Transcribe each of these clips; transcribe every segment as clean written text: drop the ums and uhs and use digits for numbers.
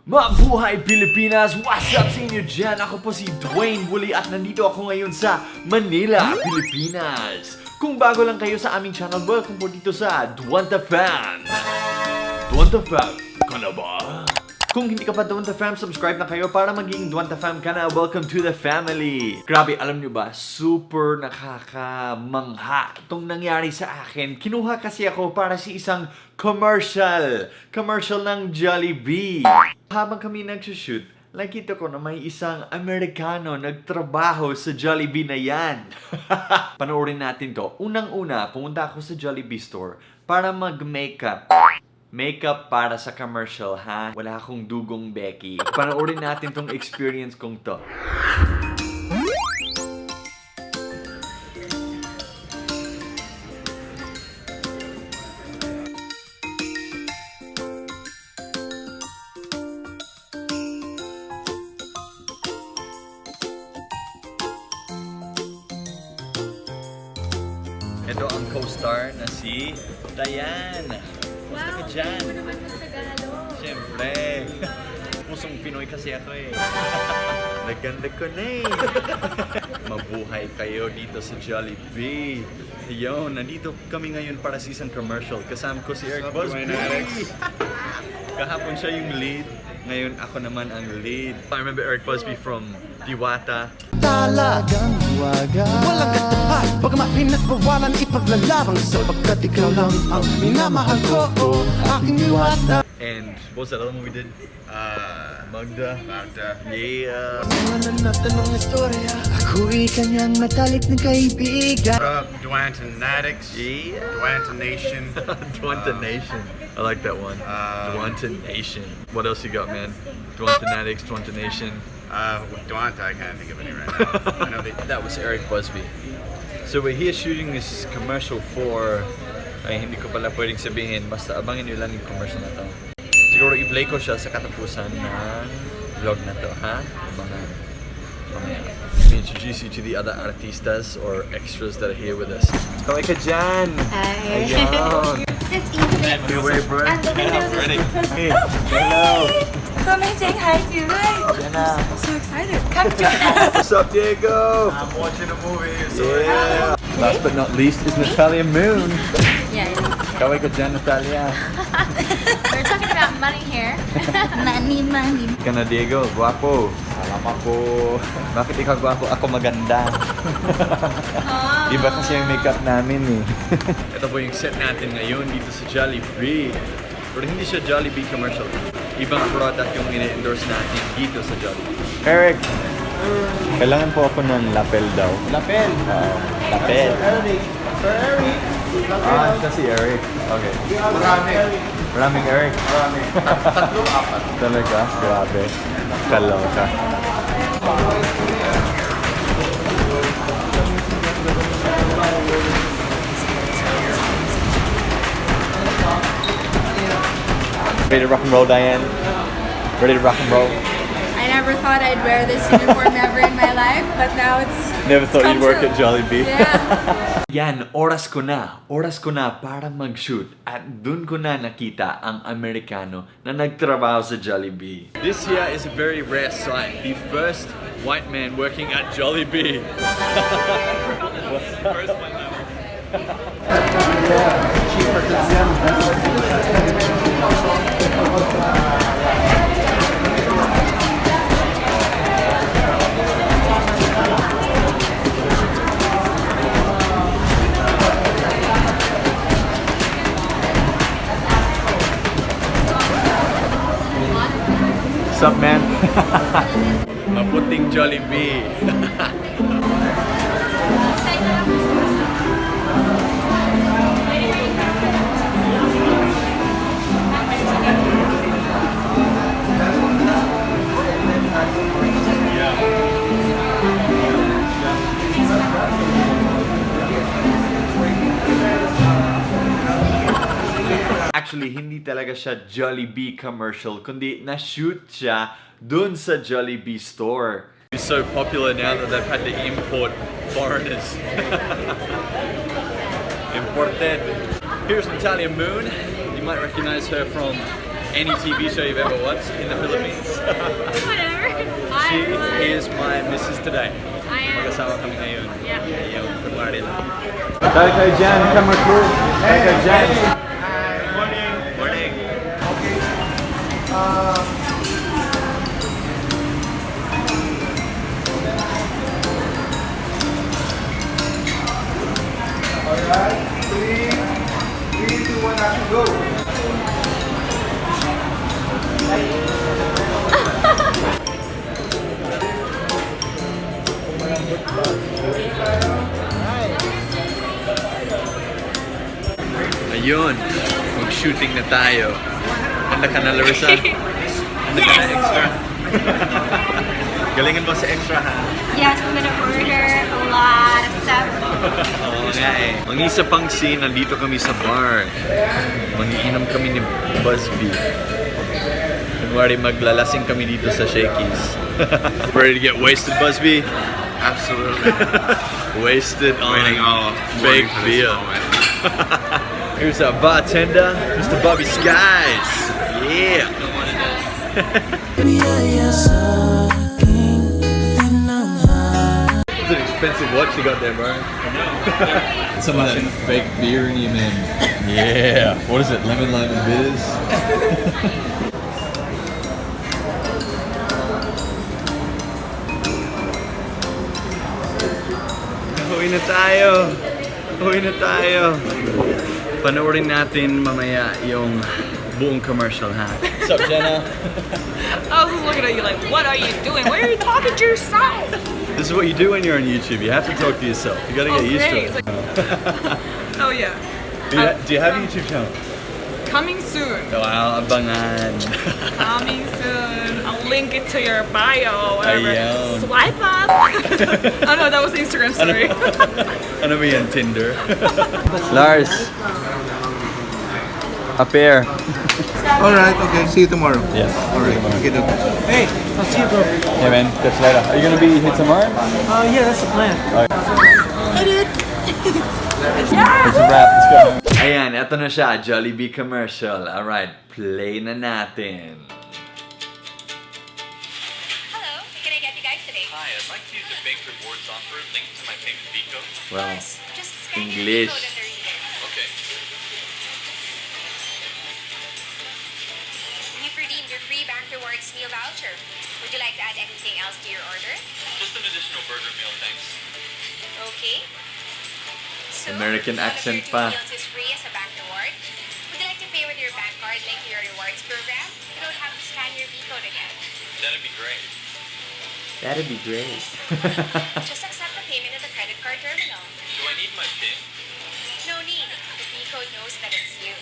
Mabuhay Pilipinas! What's up sa inyo dyan? Ako po si Dwayne Woolley at nandito ako ngayon sa Manila, Pilipinas. Kung bago lang kayo sa aming channel, welcome po dito sa Duanta Fam. Duanta Fam, ka na ba? Kung hindi ka pa Duanta Fam, subscribe na kayo para maging Duanta Fam ka na. Welcome to the family! Grabe, alam nyo ba, super nakakamangha itong nangyari sa akin. Kinuha kasi ako para sa isang commercial ng Jollibee. Habang kami nagsushoot, nakita ko na may isang Amerikano nagtrabaho sa Jollibee na yan. Panoorin natin to. Unang-una, pumunta ako sa Jollibee store para mag-makeup. Makeup para sa commercial, ha? Wala akong dugong Becky. Panoorin natin tong experience kong to. Ito ang co-star na si Diane. Kumusta ka dyan? Wow, naman sa Tagalog. Siyempre. Pusong Pinoy kasi ako eh. Naganda ko na eh. Mabuhay kayo dito sa Jollibee. Ayun, nandito kami ngayon para sa isang commercial. Kasama ko si Eric Busby. Kahapon siya yung lead. Ngayon ako naman ang lead. I remember Eric Busby from Diwata. Talagang huwaga walang katapat, bagamat pinagbawalan ipaglalabang sapagkat ikaw lang ang minamahal ko, oh, aking diwata. And what was that other one we did? Magda. Yeah. Mga natanong istorya, ako'y kanyang matalik na kaibigan. What up, Dwantanatics? Yeah. Dwanta Nation. Duanta Nation. I like that one. Duanta Nation. What else you got, man? Dwantanatics, Duanta Nation. With Dwanta, I can't think of any right now. I know they. That was Eric Busby. So we're here shooting this commercial for... Ay, hindi ko pala pwedeng sabihin. Basta abangin nyo lang yung commercial na to. Siguro i-play ko siya sa katapusan ng vlog na to, ha? Abangan. Let me introduce you to the other artistas or extras that are here with us. Kaway ka dyan! Hi. Ayun! Sit in. Hey, wait, bro. And the windows is Hey, hello! Come and say hi to you, right? Jenna! So excited. Come join us. What's up, Diego? I'm watching a movie. Yeah! Last but not least is Natalia Moon. Yeah, Kaway ka dyan, Natalia. we're talking about money here. Money. Ka na, Diego. Guwapo. Alam ako. Bakit ikaw guwapo? Ako maganda. Iba kasi yung makeup namin eh. Ito po yung set natin ngayon dito sa Jollibee. Pero hindi siya Jollibee commercial. Ibang product yung ine-endorse natin dito sa Jollibee. Eric! Kailangan po ako ng lapel daw. Lapel. Lapel. Sir Eric. Ah, siya si Eric. Okay. Marami. Maraming Eric. Marami. Tatlo, apat. Talaga? Grabe. Kaloka. Ready to rock and roll, Diane? Ready to rock and roll? I never thought I'd wear this uniform ever in my life, but now it's Never thought come you'd work true. at Jollibee. Yeah. Yan, oras ko na para mag-shoot at dun ko na nakita ang Amerikano na nagtrabaho sa Jollibee. This here is a very rare sight. The first white man working at Jollibee. First one What's up, man? Maputing Jollibee. Actually, hindi talaga siya Jollibee commercial, kundi na-shoot siya dun sa Jollibee store. It's so popular now that they've had to import foreigners. Imported. Here's Natalia Moon. You might recognize her from any TV show you've ever watched in the Philippines. Whatever. She is my Mrs. Today. I am. Magkasama kami ngayon. Yeah. Ayun, kunwari lang. Tayo kayo dyan, camera crew. Tayo kayo dyan. Morning. Morning. Alright, 3, 2, 1, action, go! Ayun, mag-shooting na tayo. Handa ka na, Larissa? Handa ka na extra? Galingan mo sa extra, ha? Yes, I'm gonna order a lot of stuff. Oo nga eh. Ang isa pang scene, nandito kami sa bar. Mangiinom kami ni Busby. Kunwari maglalasing kami dito sa Shakey's. Ready to get wasted, Busby? Absolutely. Wasted on Waiting all fake morning for this beer. moment. Here's our bartender, Mr. Bobby Skies. Yeah. It's an expensive watch you got there, bro. Some of that fake beer in you, man. Yeah. What is it? Lemon lime and biz? Uwi na tayo. Uwi na tayo. Panoorin natin mamaya yung buong commercial, ha? What's up, Jenna? I was just looking at you like, what are you doing? Why are you talking to yourself? This is what you do when you're on YouTube. You have to talk to yourself. You gotta get used to Okay. it. It's like, oh yeah. Do you have a YouTube channel? Coming soon. Wow, abangan. Coming soon. I'll link it to your bio or whatever. Ayun. Swipe up. Oh no, that was the Instagram story. Ano ba yan, Tinder? Lars. Up here. Alright, okay. See you tomorrow. Yes. Alright, okay, okay. Hey, I'll see you, bro. Hey man, catch you later. Are you gonna be here tomorrow? Yeah, that's the plan. It's a wrap. Let's go. Ayan, eto na siya. Jollibee commercial. Alright, play na natin. Hello, can I get you guys today? Hi, I'd like to use a Bank Rewards offer linked to my payment Vico. Well, Yes, just scan English. your code under either. Okay. You've redeemed your free Bank Rewards meal voucher. Would you like to add anything else to your order? Just an additional burger meal, thanks. Okay. So, American one of accent your 2 pa. meals is free as a bank reward. Would you like to pay with your bank card linked to your rewards program? You don't have to scan your code again. That'd be great. That'd be great. Just accept the payment at the credit card terminal. Do I need my PIN? No need. The code knows that it's you.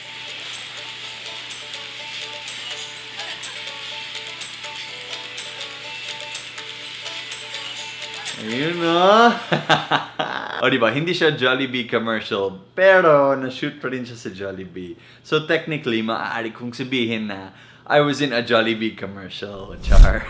Ayun no. O diba, hindi siya Jollibee commercial, pero na-shoot pa rin siya sa Jollibee. So technically, maaari kong sabihin na I was in a Jollibee commercial, char.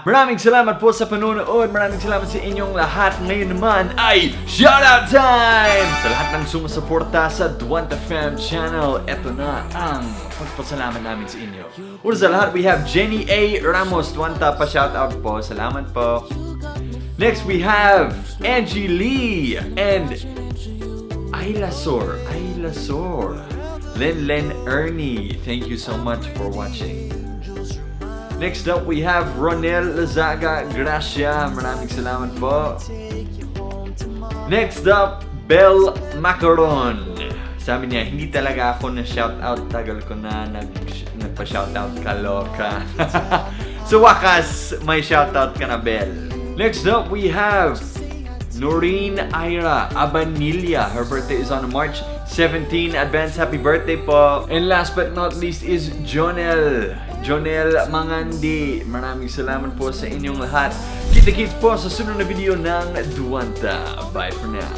Maraming salamat po sa panonood. Maraming salamat sa inyong lahat. Ngayon naman ay shoutout time! Sa lahat ng sumusuporta sa Duwanta Fam channel, eto na ang pagpasalamat namin sa inyo. Una sa lahat, we have Jenny A. Ramos. Duwanta pa shoutout po. Salamat po. Next, we have Angie Lee and Ayla Sor. Len Ernie, thank you so much for watching. Next up, we have Ronel Lazaga Gracia. Maraming salamat po. Next up, Belle Macaron. Sabi niya, hindi talaga ako na-shoutout. Tagal ko na nagpa-shoutout ka, loka. So wakas, may shoutout ka na, Belle. Next up, we have Noreen Ira Abanilla. Her birthday is on March 17. Advance happy birthday po. And last but not least is Jonel Mangandi. Maraming salamat po sa inyong lahat. Kita-kits po sa sunod na video ng Duwanta. Bye for now.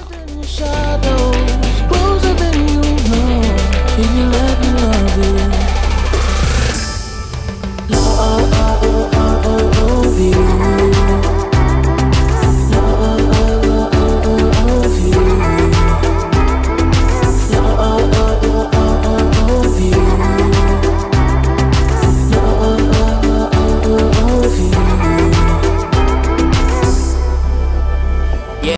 Shadows closer than you know. Can you let me love you?